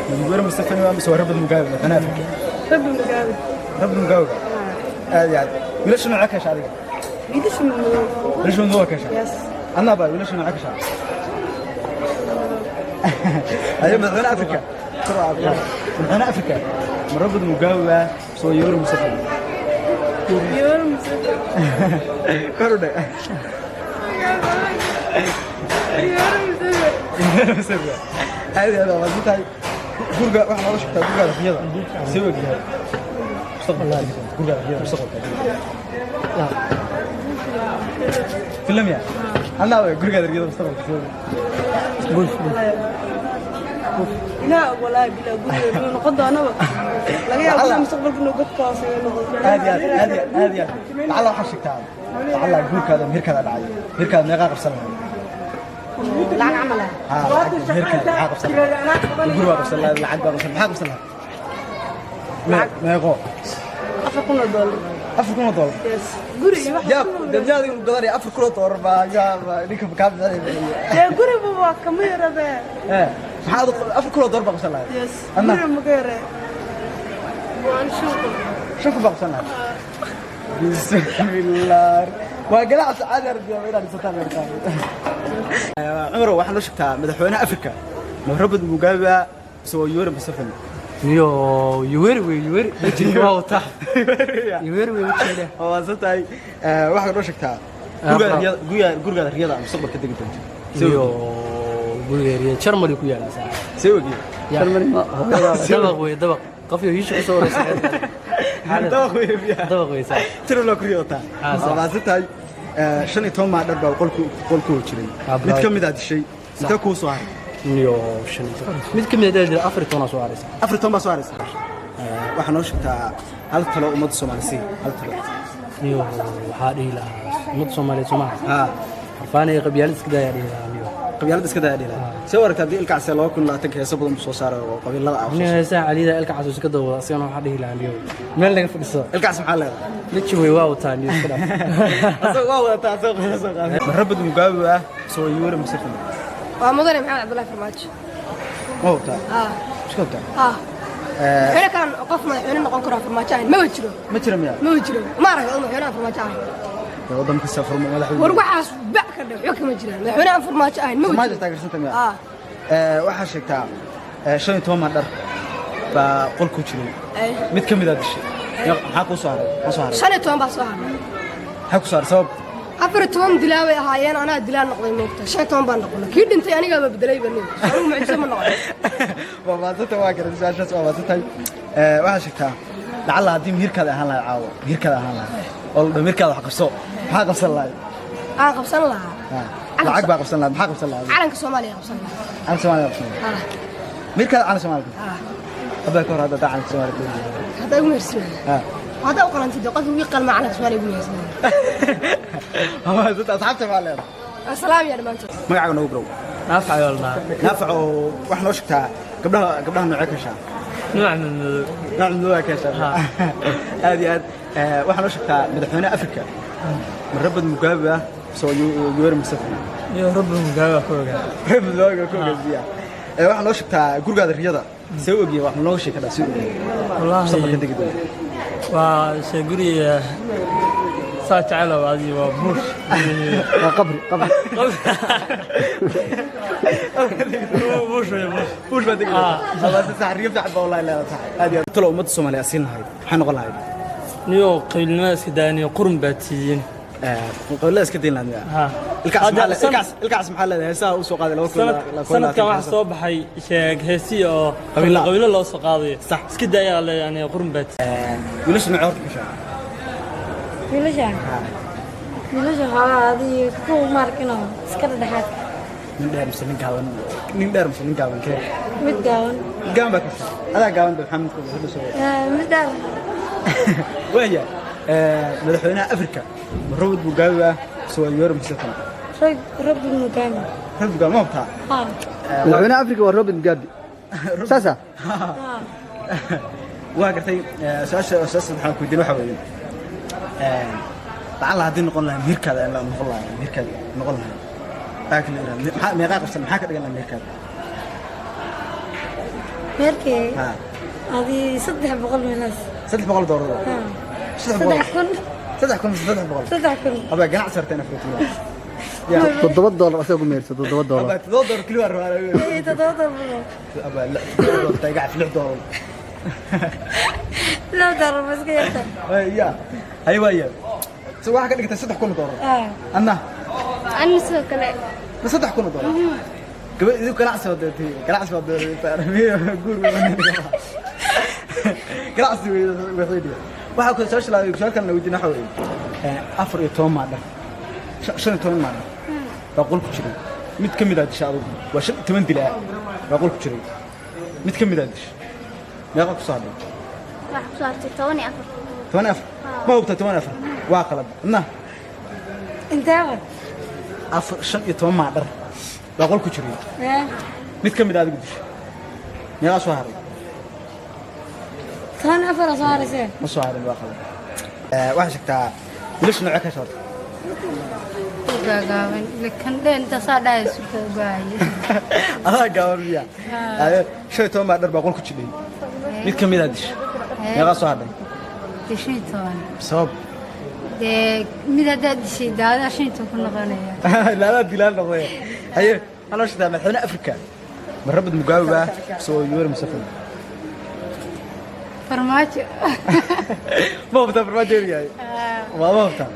Yoweri Museveni waa mise waa Robert Mugabe madaxweynaha Afrika? Robert Mugabe. Robert Mugabe. Aad iyo aad. Wiilasha noocee ka hesha adiga? Wiilasha madow. Wiilasha madow ka hesha? Yes. Anaa baa wiilasha noocee ka hesha? Ayo, madaxweynaha Afrika. Kor u qaad. Madaxweynaha Afrika ma Robert Mugabe waa mise waa Yoweri Museveni? Yoweri Museveni. Kor u dheh. Yoweri Museveni. Yoweri Museveni. Aad iyo aad waa mahadsan tahay. Guriga waxaa nooga sheegtaa gurigaada riyada see u egyahay mustaqbalka, gurigaada riyada mustaqbalka filamya anaa way gurigaada riyada mustaqbalka see u egyahay? Ilaa walaahi bilaa guriga inuu noqon doonaba laga yaabo inuu mustaqbalka inuu godka hooseeyo noqdo. Aad iyo aad, aad iyo aad, aad iyo aad. Lacalla waxaa sheegtaa, lacalla guurkaada meherkaada dhacay, meherkaada meeqaa qabsan lahayd? Lacag camal ah? Haa, lacag meherkaada maxaa qabsan lahayd? Guri baa qabsan lahayd, lacag baa qabsan, maxaa qabsan lahayd? Meeqo? $4,000. $4,000? Yes, guri iyo wax. Yaa dabyaada inuu gadanaya $4,000 baa yaa ninka kaa bixinaya? Dee guriba waa kama yarabe. Ee, maxaa $4,000 baa qabsan lahayd? Yes. Anna? Guriba maka yare, waan 5,000. 5,000 baa qabsan lahayd. Bismillah, waa ganacsi caadi ardiya inaad dhisataan meertaan. Cumar, waxaa noo sheegtaa madaxweynaha Afrika ma Robert Mugabe mise waa Yoweri Museveni? Niyo Yoweri wey, Yoweri wejiga waa wataa, Yoweri wey wejiga. Waa mahadsan tahay. Waxaa noo sheegtaa gurigaada riyada, gurigaada riyada mustaqbalka degi doonto. Niyo guriga riya Germany ku yaala saa. See ogiye? Dabaq wey, dabaq qof iyo hiisha kusoo horeysa. Dabaq wey biya? Dabaq wey saa. Tiro loo kuriyotaa. Ah, sax. Waa mahadsan tahay. 15 maa dhar baa qolku jiray. Ah, mid ka bravo. mid aad dishay, intee kuu soo haray? Niyo 15 mid ka mid ah jira, 14 soo haraysa. 14 baa soo haraysa. Waxaa noo sheegtaa hal talo ummadda Soomaali sii, hal talo. Niyo waxaa dhihi lahaa ummadda Soomaaliyeed Soomaha haa xarfaan iyo qabyaalad iska daayaa dhihi lahaa niyo. Qabyaalada iska daya dhihi lahaa. See u aragtaa haddii Ilkacase 2020 heeso badan buu soo saaray oo qabiilada ah? Niyo heesaha Caliyada Ilka Casuus ka dawada, asigana waxaa dhihi lahaa niyo meel laga fadhiso. Ilkacase maxaa leedahay? Leji wey, waa wataa niyo, iska dhaaf. Asaga waa wadataa, asaga soo qaaday. Ma Robert Mugabe ah soo Yoweri Museveni? Waa mudane Maxamed Cabdullaahi Farmaajo. Ma hubtaa? Ah. Iska hubtaa? Ah, madaxweyne kalan qof madaxweyne noqon karo Farmaajo ahayn maba jiro. Ma jira miya? Maba jiro, ma arag madaxweyne aan Farmaajo ahayn. Dee waddanka safar madaxweyne. War waxaas ba ka dhe, waxba kama jiraan, madaxweyne aan Farmaajo ahayn maba Farmaajo jiro. Taageersanta miya? Ah. Waxaa sheegtaa 15 maa dhar baa qol ku jiray. Ay. Mid ka mid aad dishay, maxaa kuu soo haray? Maxaa soo haray? 15 baa soo haray. Maxaa ku soo haray? Sabab? 14 dilaa bay ahaayeen, anaa dilaa noqday moogta, 15 baan noqonay, kii dhintay anigaaba bedelayba nin, anigu mucjiso ma noqon. Waa mahadsanta, waa garan su-aashaas, waa mahadsantahay. Waxaa sheegtaa lacalla haddii mihirkaada ahaan lahayd caawo, mihirkaada ahaan lahayd oo la dhaho mihirkaada wax qabso, maxaa qabsan lahayd? Aan qabsan lahaa? Lacag baa qabsan lahayd, maxaa qabsan lahayd? Calanka Soomaaliya qabsan lahaa. Calanka Soomaaliya qabsan lahayd? Ah. Mihirkaada calanka Soomaaliya? Ah. Hadda ka hor hadda calanka Soomaaliya ku Haddaa igu mehersanaya? Haddaa u qalantid qofka ugu qalma calanka Soomaaliya igu mehersanaya. Waa mahadsanta. Asxaabta maa leedahay? Asalaam yaa dhammaantood. Magacaaga noogu bilow. Naafac ayaa la dhahaa. Naafac, oo waxaa noo sheegtaa gabdhaha noocee ka heshaa? Nooc madow. Nooc madow ka heshaa. Aad iyo aad. Waxaa noo sheegtaa madaxweynaha Afrika ma Robert Mugabe ah mise waa Yoweri Museveni? Niyo Robert Mugabe ku ogaa. Robert Mugabe ku ogaasiya. Waxaa noo sheegtaa gurigaada riyada see u ogyahay, wax ma nooga sheegi kartaa see u ogyahay mustaqbalka Wallaahi degi doona? Waa shee guriga saa jecelo adi, waa buush. Waa qabri, qabri. Buush wey, buush. Buush baa degi doona. Sax, riyo fiican baa wallahi leedahay, sax. Aad iyo aad. Talo ummadda Soomaaliya siin lahayd maxay noqon lahayd? Niyo qabiilnimada iska daaya, niyo qurun baa tiidiin. Qabiilada iska dayn lahayd miyaa? Ha. Ilkaas Hadda maxaa ilkaas maxaa leedahay heesaha uu soo qaaday laba kun Sanadkan waxaa soo baxay sheeg heesi oo Qabiila. qabiilo loo soo qaadayo. Sax. Iska daayaa leeyahay, niyo qurun baa tiidiin. Wiilasha nooc horta ka sheeg. Wiilasha, wiilasha xoogaa adiga kuwa maarkino iska dhexdhexaad. Nin dheer mise nin gaaban? Nin dheer mise nin gaaban kee? Mid gaaban. Gaaban baa ka sheeg, adaa gaaban ba Maxamed ku soo. Mid dheer. Waaya, madaxweynaha Afrika ma Robert Mugabe ah mise waa Yoweri Museveni? Rag Robert Mugabe. Robert Mugabe ma hubtaa? Ha. Madaxweynaha Afrika waa Robert Mugabe, saasa. Ha. Waa gartay. Su-aasha saddexaad ku weydiin waxaa weeye, lacalla haddii noqon lahaa mihirkaada, la noqon lahaa mihirkaada noqon lahaa laakiin la yidhahdo, maxaa meeqaa qabsan, maxaa ka dhigan lahaa mihirkaada? Meherkee? Ha. Adii 300 meelaas. $300? Ha. 300? 3000. 3000 mise 300? 3000. Abaa, ganacsi rabtaa inaad furto ya? $7 asaga ku mehersa, $7. Abaa, $7 keli waa rabaa. Ee, $7. Abaa, $7 taa iga caf, $6. $6 ma iska yarta? Ya, hay, waaya. So waxaa ka dhigtay $3000. Ah. Anna? Anna sidoo kale. Ma $3000? Gabadh idinku ganacsi baad doonatay, ganacsi baad doonatay, guur ganacsi wey. Waxaa ku soo shilaaday su'aal kalena weydiin, waxa weeye 14 maadhan, 15 maadhan baa qol ku jiray, mid ka mid aa disha adugu. Waa 15 dilaa baa qol ku jiray, mid ka mid aa disha, meeqa ku soo hadhay? Waxaa ku soo hartay 14. 14? Ma hubta 14? Waa qalad. Adna? Intee wa? 15 maadhar baa qol ku jiray. Ee. Mid ka mid a adigu disha, meeqaa soo haray? 14 soo haraysee. Ma soo harin, waa qalad. Waxaa sheegtaa wiilasha noocee ka soo Gaagaaban kan dheen intaasaa dhahaysu ka ogaaya. Adaa gaaban miya? Aye, 15 baa dhar baa qol ku jidhay, mid ka mid aa disha, meeqaa soo hadhay? Dee 15. Sabab? Dee mid haddaad dishay daadaa 15 ku noqonaya. Laadaa dilaan noqday. Haye, waxaa noo sheegtaa madaxweyne Afrika ma Robert Mugabe baa mise waa Yoweri Museveni? Farmaajo. Ma hubtaa Farmaajo inuu yahay? Waa ma hubtaa?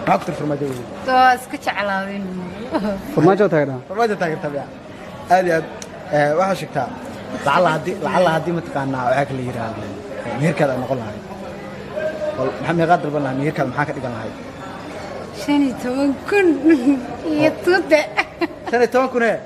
Maxaa ku tir Farmaajo inuu yahay? Waa iska jeclaaday inuu noqdo. Farmaajo taageertaa? Farmaajo taageertaa miya? Aad iyo aad. Waxaa sheegtaa lacalla haddii mataqaanaa waxaa kala yidhaahdo meherkaada ay noqon lahayd, bal maxaa meeqaa dalban lahaa meherkaada, maxaa ka dhigan lahayd? 15,000 iyo tuute. 15,000 ee?